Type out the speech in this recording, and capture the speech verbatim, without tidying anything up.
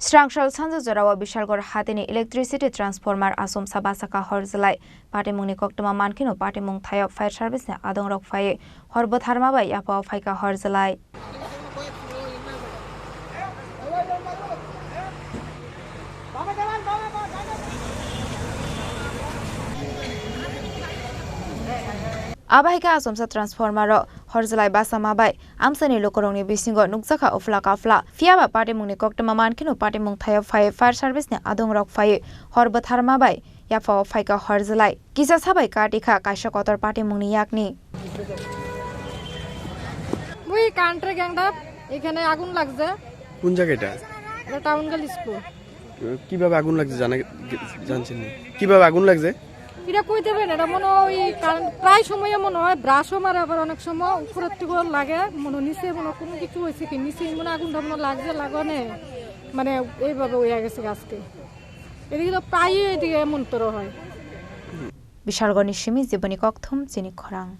Srangsal sanja jorao Bishalgarh hatini electricity transformer asomsa basa kha hor jwlai. Patimungni koktwma mankheno patimung thaio fire service ni adongrok phaiwi hor bwtharma bai yaphao phaikha hor jwlai. Abo hai khe asomsa transformer o hor jwlai basa ma bai amsani lukurokni bisingo nukjakha uphla kaphla. Phiyaba patimungni koktwma mankheno patimung thaio phai fire service ni adongrok phaiwi hor bwtharma bai yaphao phaikha hor jwlai. Kisa sabai kati kha kaisa kotor patimungni yakni. ওই কারেন্টের গ্যাংটা, এখানে আগুন লাগছে। কোন জায়গা এটা? এটা টাউন গার্লস স্কুল। কিভাবে আগুন লাগছে জানা, জানছেন নি? কিভাবে আগুন লাগছে? এটা কইতে পারেন, এটা মনে হয় ওই কারেন্ট, প্রায় সময় মনে হয় ব্রাশও মারে, আবার অনেক সময় উপরের থেকে লাগে, মনে হয় নিচে মনে হয় কোনো কিছু হয়েছে কি, নিচে মনে হয় আগুনটা মনে হয় লাগছে, লাগানে মানে এইভাবে হয়ে গেছে আজকে। এদিকে তো প্রায়ই এদিকে এমন তোর হয়। Bishalgarhni simi Jiboni Kokthum, chini khorang.